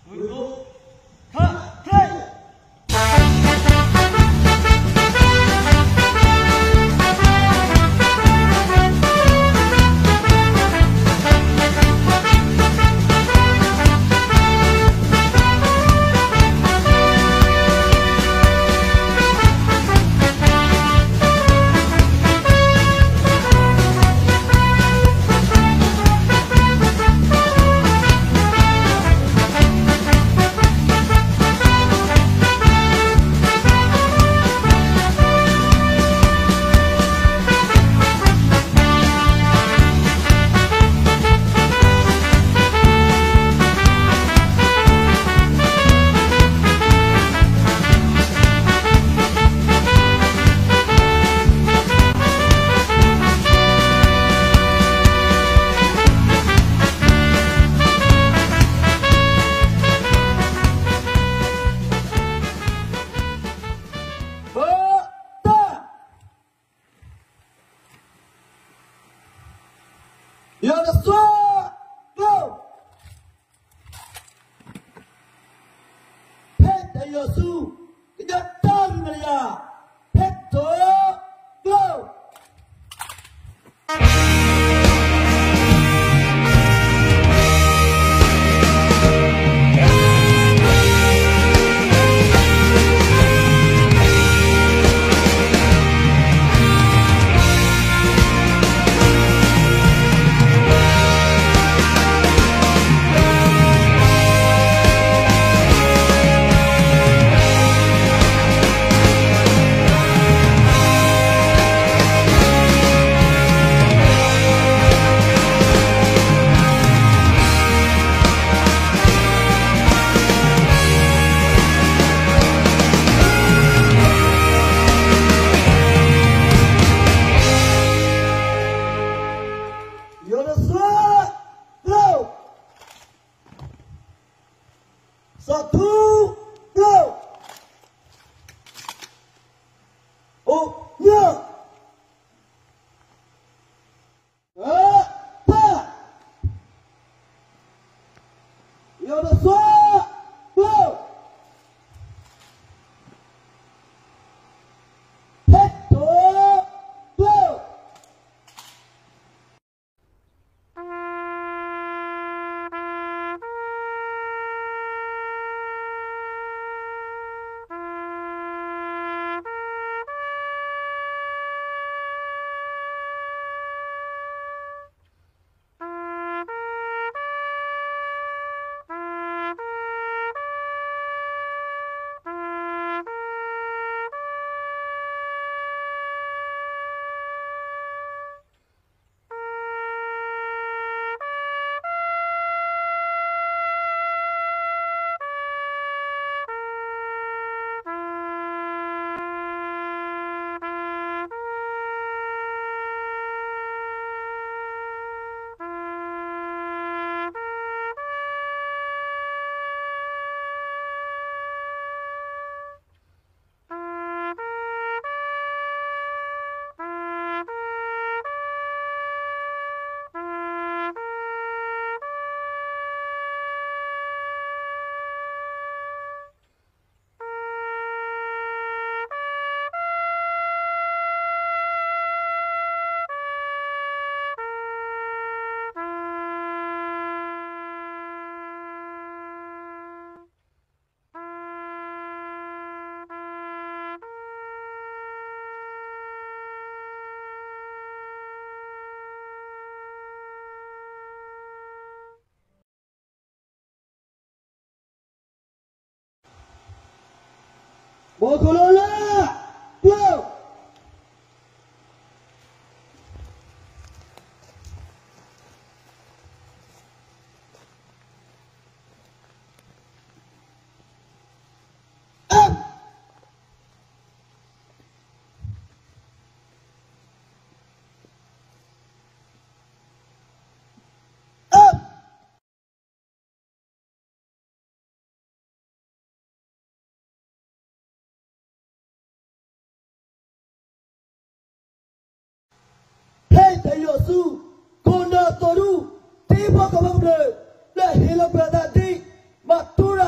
မုၢ်ဒိၣ် ထီၣ်ချ့ ယွၤတစွဲ ကျိ ဖဲတယိာ်ဆူ ကညီတၢ်မလယၤ ဖဲတိ ကျိ ယွၤတစွဲ ကျိ စီၤထူ ကျိ အိၣ်မၠၣ် ပၢ် ယွၤတစွဲ ကျိ ဖဲတိ ကျိ မူခိၣ်လီၤလၢ ကျိ ဖဲတယိာ်ဆူ ခိၣ်နၢ်သိၣ်ဒူ တံၤဖိကီၢ်ဖိကမျၢၢ် လၢဟ့ၣ်လီၤကွံာ်အသးဒ် မၤတူၢ်ရၢ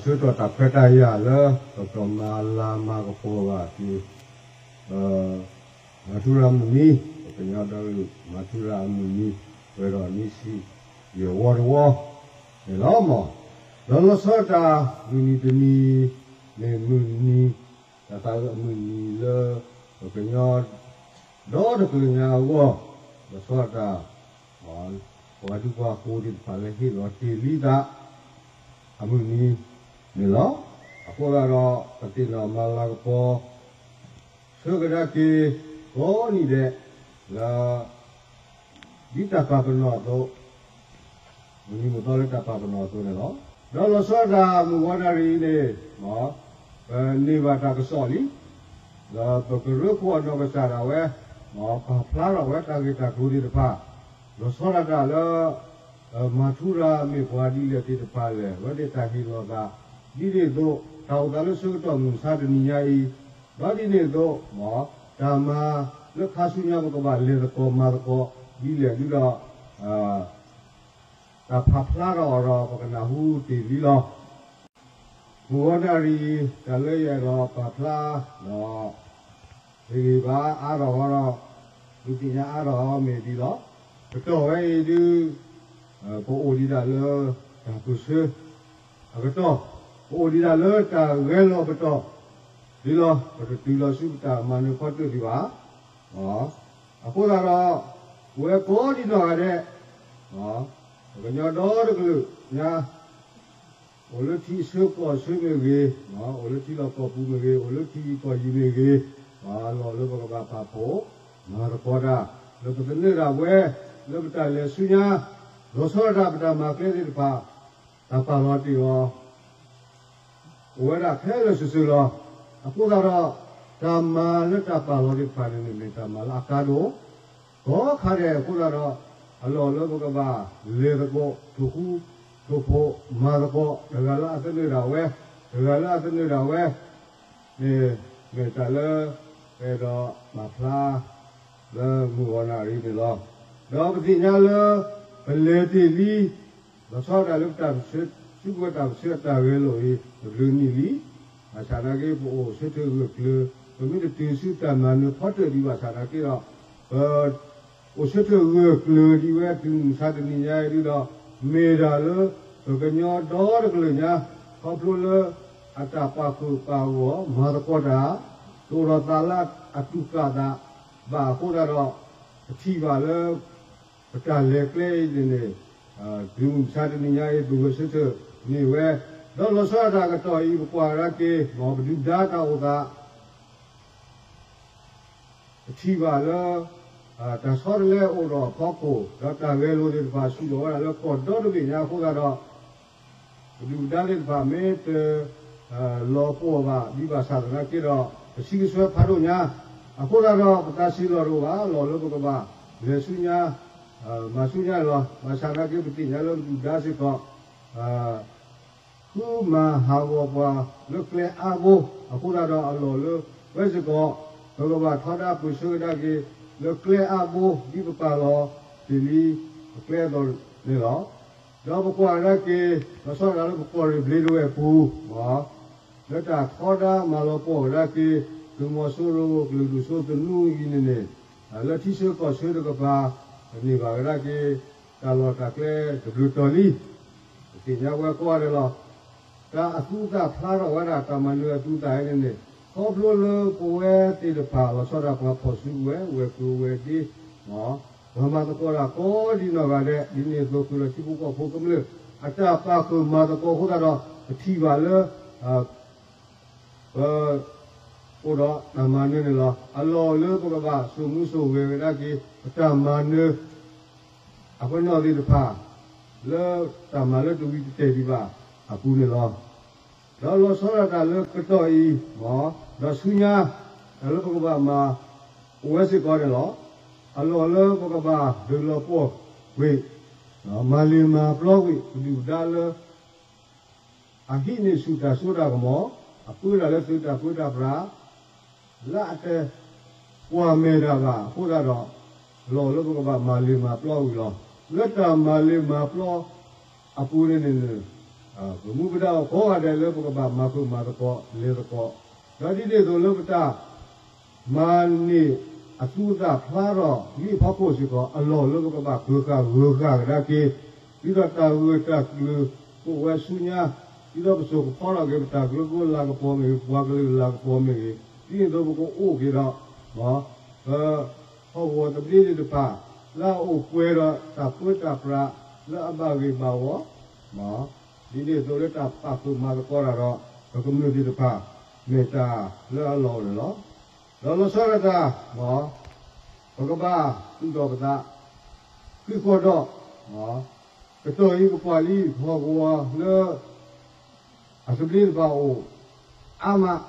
ဆၢကတီၢ်တၢ်ခွဲးတၢ်ယာ်လၢ ပကမၤလၤမၤကပီၤဘၣ်က့ၤ မၤထူရၤအမုၢ်နံၤ, ပကညီဒီကလုာ် မၤထူရၤအမုၢ်နံၤ ပှဲၤဒီးနံၣ်ဆံယဲၢ်ဝီတဝီန့ၣ်လီၤ. ဒီးလီၤဆီဒၣ်တၢ် မုၢ်နံၤတနံၤန့ၣ် မုၢ်နံၤ တၢ်သးအုးအမုၢ်နံၤလၢ ပကညီဒီတကလုာ်ညါအဂီၢ်, လီၤဆီဒၣ်တၢ် ပှၤဒူပှၤဃိၤသ့ၣ်တဖၣ်လၢဟ့ၣ်လီၤတ့ၢ်လံသး အမုၢ်နံၤန့ၣ်လီၤ. အဃိသတးဒီး ပသ့ၣ်နီၣ်မၤလၤကပီၤ ဆၢကဒါက့ၤ ကိးနံၤဒဲး လၢ ဒ်တၢ်ပာ်ပနီၣ်အသိး, မုၢ်နံၤမုၢ်သီလၢတၢ်ပာ်ပနီၣ်အသိးန့ၣ်လီၤ. ဒီးလီၤဆီဒၣ်တၢ်မုၢ်ဂီၤနၣ်ရံၣ်အံၤန့ၣ် ပန့ၢ်ဘၣ်တၢ်ကစီၣ်လံ, ဒီးပကရၢခိၣ်အနီၢ်ကစၢ်ဒၣ်ဝဲ ပာ်ဖျါထီၣ်ဝဲတၢ်ဂ့ၢ်တၢ်ကျိၤသ့ၣ်တဖၣ်, လီၤဆီဒၣ်တၢ်လၢ မၤထူရၤမ့ၢ်ပှၤဒ်လဲၣ်သ့ၣ်တဖၣ်လဲၣ်, အဝဲသ့ၣ်တၢ်ဟ့ၣ်လီၤသး ဒ်န့ၣ်အသိး တၢ်အိၣ်သးလၢဆၢကတီၢ်မုၢ်မဆါတနံၤညါအံၤ, ဒီးဒ်န့ၣ်အသိး တၢ်မၤလၢခါဆူညါပကဘၣ်လဲၤသကိးမၤသကိးဒ်လဲၣ်ဒုဒီး တၢ်ပာ်ဖျါထီၣ်အီၤဒီး ပကနၢ်ဟူတ့ၢ်လံလီၤ. မုၢ်ဂီၤနၣ်ရံၣ် တၢ်လၢယအဲၣ်ဒိးပာ်ဖျါဒီး ဟ့ၣ်ဂံၢ်ဘါအါထီၣ်ဃီဒီး ဒုးသ့ၣ်ညါအါထီၣ်ဃီမ့ၢ်ဒ်လီၤ. ကတီၢ်ဝဲအံၤဒု ပအိၣ်ဒံးဒၣ်လၢ တၢ်ပၢၢ်ဆၢ အကတီၢ်, ပအိၣ်ဒံးဒၣ်လၢတၢ်ဂဲၤလိာ်ပတီၢ် ဒ်လီၤ. ပတတုၤလီၤဆူပတၢ်မၤနၢၤဖီတၢၣ်ဒံးဘၣ်. အဃိသတးဒီး ပဝဲကိးဒံးနီၢ်ဂၤဒဲး ပကညီဒီတကလုာ်ညါ အိၣ်လၢထံဆၢကီၢ်ဆၢမ့ၢ်ဂ့ၤ, အိၣ်လၢထံလီၢ်ကီၢ်ပူၤမ့ၢ်ဂ့ၤ, အိၣ်လၢထံယံၤကီၢ်ယံၤမ့ၢ်ဂ့ၤ, အလီၢ်လၢပကဘၣ်ပာ်ဖှိၣ် မၤသကိးတၢ် လၢပသနၢၣ်ဒၣ်ဝဲ လၢပတၢ်လဲၤဆူညါ, လီၤဆီဒၣ်တၢ်ပတၢ်မၤကျဲသ့ၣ်တဖၣ် တၢ်ပာ်လီၤတ့ၢ်အီၤ အိၣ်ဝဲဒၣ်ခဲလၢာ်စၢၤစၢၤလီၤ. အဃိသတးဒီး တၢ်မၤလၢတၢ်ပာ်လီၤသ့ၣ်တဖၣ်န့ၣ် မ့ၢ်တၢ်မၤလၢအကါဒိၣ် ကီခါဒဲးအဃိသတးဒီး အလီၢ်လၢပကဘၣ်လဲၤသကိး ထိၣ်ဃူထိၣ်ဖိး မၤသကိး တဂၤလၢအသနၢၣ်ဒၣ်ဝဲ တဂၤလၢအသနၢၣ်ဒၣ်ဝဲန့ၣ် မ့ၢ်တၢ်လၢ ပအဲၣ်ဒိးပာ်ဖျါ လၢမုၢ်ဂီၤနၣ်ရံၣ်န့ၣ်လီၤ. ဒီးပသ့ၣ်ညါလၢ ပလဲၤတ့ၢ်လံ လီၤဆီဒၣ်တၢ်လၢပတၢ်ပၢၢ်ဆၢ စုကဝဲၤတၢ်ပၢၢ်ဆၢအတၢ်ဂဲၤလိာ်အံၤ တဘျုးနံၣ်လံ. ဘၣ်ဆၣ်သနာ်က့ ပအိၣ်ဆၢထၢၣ်ဂၢၢ်ကျၢၤ ပမ့ၢ်တတုၤဆူတၢ်မၤနၢၤဖီတၢၣ်ဒံးဘၣ်ဆၣ်သနာ်က့ဒီး ပ အိၣ်ဆၢထၢၣ်ဂၢၢ်ကျၢၤဒံးဝဲတုၤမုၢ်ဆါတနံၤညါအံၤဒုဒီး မ့ၢ်ဒၣ်လၢ ပကညီဒီတကလုာ်ညါ ခီဖျိလၢ အတၢ်ပာ်ဃုာ်ပာ်ဂီၢ်မၤသကိးတၢ် တအိၣ်ဒီးသးလၢအတူၢ်ကၣ်သးဘၣ်အဃိသတးဒီး ပထံၣ်ဘၣ်လၢ ပတၢ်လဲၤကျဲအံၤန့ၣ်န့ၣ် တုၤမုၢ်မဆါတနံၤညါအံၤ ပဂဲၤဆၢထၢၣ်န့ၢ်ဝဲ ဒီးလီၤဆီဒၣ်တၢ်ကတီၢ်အံၤ ပကွၢ်ကဒါက့ၤ မ်ပဒုၣ်ပဒါတၢ်အိၣ်သး ပထံၣ်ဘၣ်လၢ တၢ်ဆီတလဲအိၣ်ဒီးအဖီခိၣ် ဒီးတၢ်ဂဲၤလိာ်သ့ၣ်တဖၣ် ဆူၣ်ထီၣ်ဝဲဒၣ်လၢကီၢ်ဒီတဘ့ၣ်ညါအဃိသတးဒီး ပဒုၣ်ပဒါသ့ၣ်တဖၣ်မ့ၢ်တ လီၤပှီၢ်ဘၣ်ဒံးဘၣ်ဆၣ်သနာ်က့ဒီး ပဆံးကစွဲဖးဒိၣ်ညါ အဃိသတးဒီး ပသးဆံးလီၤတအိၣ်ဘၣ် အလီၢ်လၢပကဘၣ်လဲၤဆူညါ မၤဆူညါလီၤ. ဘၣ်ဆၣ်သနာ်က့ ပသ့ၣ်ညါလၢပဒုၣ်ပဒါစ့ၢ်ကီး ဃုမၤဟးဂီၤပှၤလၢကျဲအါဘိ အဃိသတးဒီးအလီၢ်လၢ ဝဲစ့ၢ်ကီး ပကဘၣ်ထီဒါပၢၢ်ဆၢကဒါက့ၤ လၢကျဲအါဘိ ဒ်ပပာ်လီၤတ့ၢ်လံ ပကျဲအသိးန့ၣ်လီၤ. ဒီးပကွၢ်ကဒါက့ၤ လီၤဆီဒၣ်တၢ်လၢပကီၢ်ရ့ၣ်ဘျ့ဒဝဲၢ်ပူၤ လၢတၢ်ထီဒါမၤလီၤပှီၢ်ကဒါက့ၤ သုးမီၤစိရိၤ ကလုာ်ဒူၣ်စိသနူအံၤန့ၣ်န့ၣ် လၢထံဆၢကီၢ်ဆၢတကပၤ ပန့ၢ်ဘၣ်ကဒါက့ၤ တၢ်လီၢ်တၢ်ကျဲတဘျုးတီၤလံ ပသ့ၣ်ညါဝဲကိးဂၤဒဲးလီၤ. တၢ်အသူအသၣ်ဖျါထီၣ်ဝဲဒၣ် တၢ်မၤနၢၤအသူအသၣ်အံၤန့ၣ်န့ၣ် ခီဖျိလၢပဝဲသ့ၣ်တဖၣ် လီၤဆီဒၣ်ပှၤဖီၣ်စုကဝဲၤ ဝဲၤကျိၤဝဲၤဒ့ ပှၤမၤသကိးတၢ်ကိးဒံးနီၢ်ဂၤဒဲး ဒ်န့ၣ်အသိး ဃုာ်ဒီးထံဖိကီၢ်ဖိကမျၢၢ် အတၢ်ပာ်ဃုာ်မၤသကိးအဃိသတးဒီး ပထံၣ်ဘၣ်လၢ ပ အိၣ်ဒီးတၢ်မၤနၢၤန့ၣ်လီၤ. အလီၢ်လၢပကဘၣ်စိာ်မူစိာ်ဂဲၤဝဲဒၣ်က့ၤ ပတၢ်မၤနၢၤ အပနီၣ်သ့ၣ်တဖၣ် လၢတၢ်မၤလၢတဝံၤတတဲာ်ဒံးဘၣ်အပူၤန့ၣ်လီၤ. ဒီးလီၤဆီဒၣ်တၢ်လၢကတီၢ်အံၤ ဒီးဆူညါ တၢ်လၢပကဘၣ်မၤ အိၣ်ဝဲစ့ၢ်ကီးန့ၣ်လီၤ. အလီၢ်လၢပကဘၣ်ဒုးလီၤပှီၢ်ကွံာ် မၤလ့ၤမၤပျီကွံာ် ပဒုၣ်ပဒါလၢ အဟံးန့ၢ်ဆူၣ်တၢ်စိတၢ်ကမီၤ အပၢတၢ်လၢသုးတၢ်ပၢတၢ်ပြး လၢအတကွၢ်မဲာ်တၢ်ဘၣ်အဃိသတးဒီး လီၢ်လၢပကဘၣ်မၤလ့ၤမၤပျီဝံၤလီၤ. လၢတၢ်မၤလ့ၤမၤပျီအပူၤန့ၣ်န့ၣ် ပမူပဒါအီၤကိးဂၤဒဲးလၢပကဘၣ်မၤဃုာ်မၤသကိးလဲၤသကိး, ဒီးဒ်န့ၣ်အသိးလၢပတၢ် မၤန့ၢ်အသူအသၣ်ဖျါထီၣ်လံအဖီခိၣ်စ့ၢ်ကီး အလီၢ်လၢပကဘၣ်ပၢၤဃာ်ဂၢၤဃာ်ကဒါက့ၤ, ဒ်သိးတၢ်ဂၢၢ်တၢ်ကျၢၤကအိၣ်ဝဲဆူညါ, ဒ်သိးပစိာ်ကဖီထီၣ်က့ၤ ပတၢ်ကရၢကရိလၤကပီၤမ့ၢ်ဂ့ၤ, ပှၤကလုာ်လၤကပီၤမ့ၢ်ဂ့ၤ, ဒ်န့ၣ်အသိးပကအိၣ်က့ၤဒီး ပဟီၣ်ကဝီၤသဘျ့သ့ၣ်တဖၣ် လၢအအိၣ်ပှဲၤဒီးတၢ်ပၢတၢ်ပြးလၢအဘၣ်ဂ့ၢ်ဘၣ်ဝီ, ဒ်န့ၣ်အသိးလၢတၢ်ပာ်ဖှိၣ်မၤသကိးတၢ်ဒီး ပကမျၢၢ်သ့ၣ်တဖၣ် မ့ၢ်တၢ်လၢအလီၢ်အိၣ်န့ၣ်လီၤ. ဒီးလီၤဆီဒၣ်တၢ် ပကဘၣ်သူၣ်ထီၣ်ပသး ဃံးဃီၣ်ဒီး ကတီၢ်အံၤပကွၢ်လံ ပဟီၣ်ကဝီၤလၢ အသဘျ့တဖၣ်အိၣ် အါမး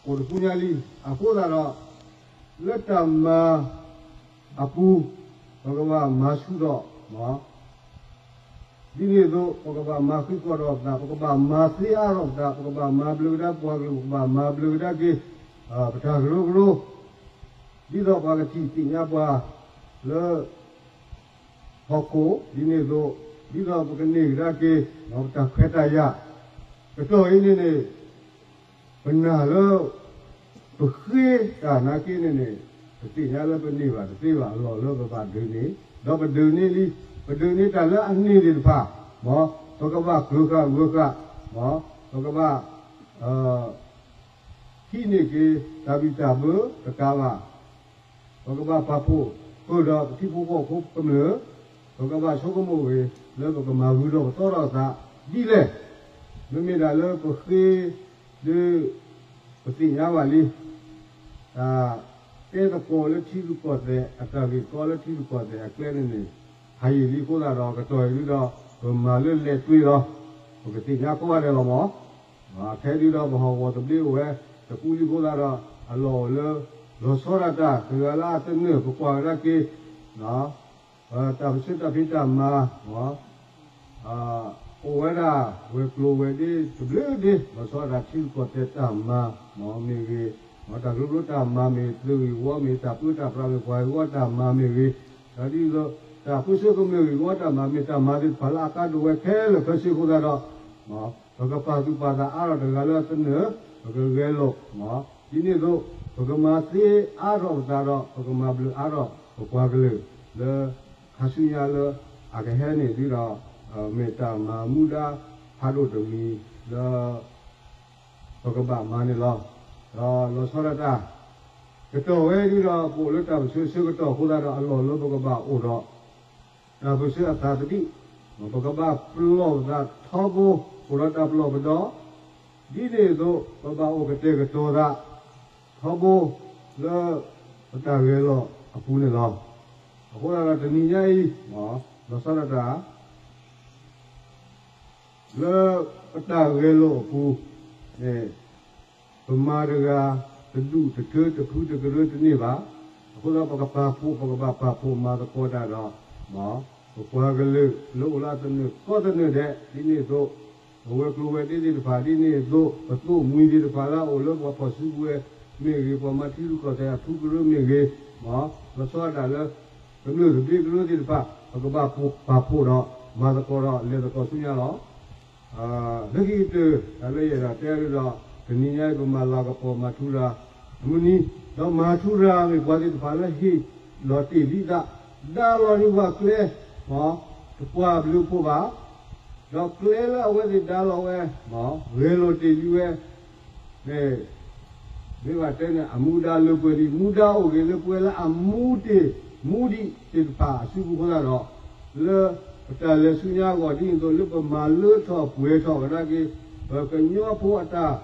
အိၣ်တပူၤညါလံ. အဃိသတးဒီး လၢတၢ်မၤအပူၤ ပကဘၣ်မၤဆူၣ်ထီၣ် ဒ်န့ၣ်အသိး ပကဘၣ်မၤဃံးဃီၣ်ဒီးပသး, ပကဘၣ်မၤသ့အါထီၣ်ပသး, ပကဘၣ်မၤဘျုးကဒါပှၤကလုာ်, ပကဘၣ်မၤဘျုးကဒါက့ၤ ပတၢ်ကရၢကရိ, ဒ်သိးပှၤကထံၣ်သ့ၣ်ညါပှၤလၢ ဟီၣ်ခိၣ် ဒ်န့ၣ်အသိး, ဒ်သိးပကန့ၢ်ကဒါက့ၤ ပတၢ်ခွဲးတၢ်ယာ်, ကတီၢ်အံၤန့ၣ်န့ၣ် ပနာ်လၢ ပဃ့တၢ်နာ်က့န့ၣ်န့ၣ် ပသ့ၣ်ညါလၢပန့ၢ်ဘၣ်တသ့ဘၣ်အလီၢ်လၢပဘၣ်ဒုးန့ၢ်, ဒီးပဒုးန့ၢ်လံ, ပဒုးန့ၢ်တၢ်လၢအန့ၢ်သ့ၣ်တဖၣ်, မ် ပကဘၣ်ပၢၤဃာ်ဂၢၤဃာ်, မ် ပကဘၣ် ဟံးန့ၢ်က့ၤတၢ်ဘံၣ်တၢ်ဘၢတကးဘၣ် ပကဘၣ်ပာ်ဖှိၣ်ဃုာ်ဒီးပထံဖိကီၢ်ဖိကမျၢၢ်, ပကဘၣ်ဆိကမိၣ်ဂ့ၤလၢပကမၤဂုာ်ဒီးပသီထီၣ်သးဒ်လဲၣ်. မ့မ့ၢ်ဒၣ်လၢပဃ့ဒီး ပသ့ၣ်ညါဘၣ်လံ တၢ်တဲသကိးလၢထံရူၢ်ကီၢ်သဲး အတၢ်ဂ့ၢ်ကီလၢထံရူၢ်ကီၢ်သဲးအကျဲန့ၣ်န့ၣ် ဟးယံာ်လံအဃိသတးဒီး ကတီၢ်အံၤဒုဒီး ပမၤလၢလဲၤတွ့လီၤ. ပကသ့ၣ်ညါကိးဂၤဒဲးလီၤမး. ခဲဒုဒီးပဟီၣ်ကဝီၤသဘျ့အိၣ်ဝဲတပူၤလံအဃိသတးဒီး အလီၢ်အိၣ်လၢ လီၤဆီဒၣ်တၢ် တဂၤလၢအသနၢၣ် ပကွၢ်ကဒါက့ၤ တၢ်ပဆၢတၢ်ဖံးတၢ်မၤ အိၣ်ဝဲဒၣ်ဝဲၤကျိၤဝဲၤဒ့တဘျုးဒ့ လီၤဆီဒၣ်တၢ်ထံရူၢ်ကီၢ်သဲးတၢ်မၤ မ့ၢ်ဂ့ၤ, တၢ်ကရၢကရိတၢ်မၤမ့ၢ်ဂ့ၤ, သုးဂ့ၢ်ဝီမ့ၢ်ဂ့ၤ, တၢ်ပၢတၢ်ပြးမ့ၢ်ဂ့ၤ, ပှၤဂ့ၢ်ဝီတၢ်မၤမ့ၢ်ဂ့ၤ, ဒီးဒ်သိး တၢ်ပၢဆှၢကမျၢၢ်ဂ့ၢ်ဝီတၢ်မၤမ့ၢ်ဂ့ၤ, တၢ်မၤသ့ၣ်တဖၣ်လၢအကါဒိၣ်ဝဲခဲလၢာ်ခဲဆ့အဃိသတးဒီး ပကပာ်သူၣ်ပာ်သးအါထီၣ်တဂၤလၢအသနၢၣ် ပကဂဲၤလိာ်, ဒ်န့ၣ်အသိး ပကမၤသ့အါထီၣ်ပသးဒီး ပကမၤဘျုးအါထီၣ်ပပှၤကလုာ်လၢ ခါဆူညါလၢအကဟဲန့ၣ်ဒုဒီး မ့ၢ်တၢ်မၤမူဒါဖးဒိၣ်တမံၤလၢ ပကဘၣ်မၤန့ၣ်လီၤ. ဒီးလီၤဆီဒၣ်တၢ် ကတီၢ်ဝဲဒုဒီး ပအိၣ်လၢတၢ်ပၢဆှၢဆၢကတီၢ်အဃိသတးဒီး အလီၢ်လၢပကဘၣ်အိၣ်ဒီး တၢ်ပၢဆှၢအသးသဒံး, ပကဘၣ်ပလီၢ်ပသးထီဘိ အိၣ်ဒီးတၢ်ပလီၢ်ပဒီ, ဒ်န့ၣ်အသိး ပဘၣ်အိၣ်ကတဲာ်ကတီၤသး ထီဘိလၢပတၢ်ဂဲၤလိာ်အပူၤန့ၣ်လီၤ. အဃိသတးဒီးတနံၤညါအံၤ လီၤဆီဒၣ်တၢ် လၢပတၢ်ဂဲၤလိာ်အပူၤန့ၣ် ပမၤတဂၤ တဒူၣ်တထၢ တဖုတကရၢတန့ၢ်ဘၣ်. အဃိသတး ပကပာ်ဖှိၣ် ပကဘၣ်ပာ်ဖှိၣ်မၤသကိးတၢ်ဒီး ပပှၤကလုာ်လၢအိၣ်လၢအသနၢၣ်ကီသနၢၣ်ဒဲး ဒ်န့ၣ်အသိး ပဝဲၤကျိၤဝဲၤဒ့သ့ၣ်တဖၣ် ဒ်န့ၣ်အသိး ပသိၣ်မှံၤသ့ၣ်တဖၣ်လၢအအိၣ်လၢပှၤဖီၣ်စုကဝဲၤမ့ၢ်ဂ့ၤ ပှၤမၤထံရူၢ်ကီၢ်သဲးအထူကရၢမ့ၢ်ဂ့ၤ မ် လီၤဆီဒၣ်တၢ်လၢ ကမျၢၢ်သဘျ့ကရၢသ့ၣ်တဖၣ် ပကဘၣ်ပာ်ဖှိၣ်ဒီး မၤသကိးဒီး လဲၤသကိးဆူညါလီၤ. လၢခံကတၢၢ် တၢ်လၢယအဲၣ်ဒိးတဲဒုဒီး တနံၤညါအံၤ ပမၤလၤကပီၤမၤထူရၤအမုၢ်နံၤ, ဒီးမၤထူရၤမ့ၢ်ပှၤသ့ၣ်တဖၣ်လၢဟ့ၣ်လီၤတ့ၢ်လံသး ဒါလီၤန့ၢ်ပှၤကျဲ မ် တပှၢ်ဘျုးဖှိၣ်ဘၣ် ဒီးကျဲလၢအဝဲသ့ၣ်ဒါလီၤဝဲ မ် ဂဲၤလိာ်တ့ၢ်လံဝဲ မ့ၢ် မ့ၢ်ဘၣ်တဲန့ၣ် အမူဒါလၢပှဲၤလံ မူဒါအိၣ်ဂ့ၤလၢပှဲၤလၢအမူတ့ၢ်မူဒံးသ့ၣ်တဖၣ်အစုပူၤအဃိသတးဒီး လၢပတၢ်လဲၤဆူညါအဂီၢ်ဒ်န့ၣ်အသိး လၢပမၤလၢထီၣ်ပှဲၤထီၣ်ကဒါက့ၤ ပကညီဖိအတၢ်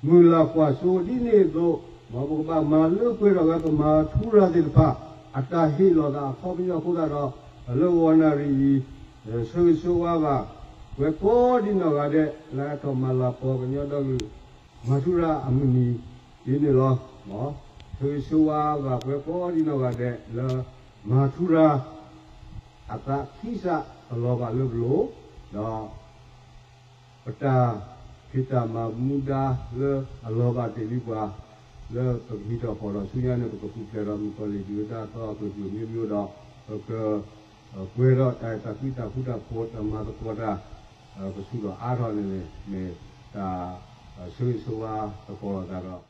မုၢ်လၢ်ကွၢ်စိဒ်န့ၣ်အသိး မ်ပကဘၣ်မၤလၢပှဲၤထီၣ်ဝဲ ပမၤထူရၤသ့ၣ်တဖၣ် အတၢ်ဟ့ၣ်လီၤသးအခီပညီအဃိသတးဒီး လၢဂီၤနၣ်ရံၣ်အံၤ ဆၢဂ့ၤဆၢဝါဘၣ် ပှၤကိးဒံနီၢ်ဂၤဒဲး လၢအထီၣ်မၤလၤကပီၤကညီဒီကလုာ် မၤထူရၤအမုၢ်နံၤဒ်န့ၣ်လီၤ. မ် ဆၢဂ့ၤဆၢဝါဘၣ်ပှၤကိးဒံနီၢ်ဂၤဒဲး လၢမၤထူရၤ အသးခံစးအလီၤဘၣ်လၢပလိၤ ဒီး ပတၢ်ဖံးတၢ်မၤမူဒါလၢအလီၤဘၣ်တ့ၢ်လံပှၤ လၢပကဟံးထီၣ်ဖီၣ်ထီၣ်ဆူညါန့ၣ် ပကပူၤဖျဲးဒီးမုၣ်ကီၤလံၢ်ဒုၣ်ဒါသီအကျိၤကျိၤမ့ၢ်မ့ၢ်ဒီး ပက ပှဲၤဒီးတၢ်အဲၣ်တၢ်ကွံတၢ်ဃူတၢ်ဖိးတၢ်မၤသကိးတၢ် ကဆူၣ်ထီၣ်အါထီၣ်န့ၣ်န့ၣ် မ့ၢ်တၢ်ဆိၣ်ဂ့ၤဆိၣ်ဝါသကိးလိာ်သးဒီး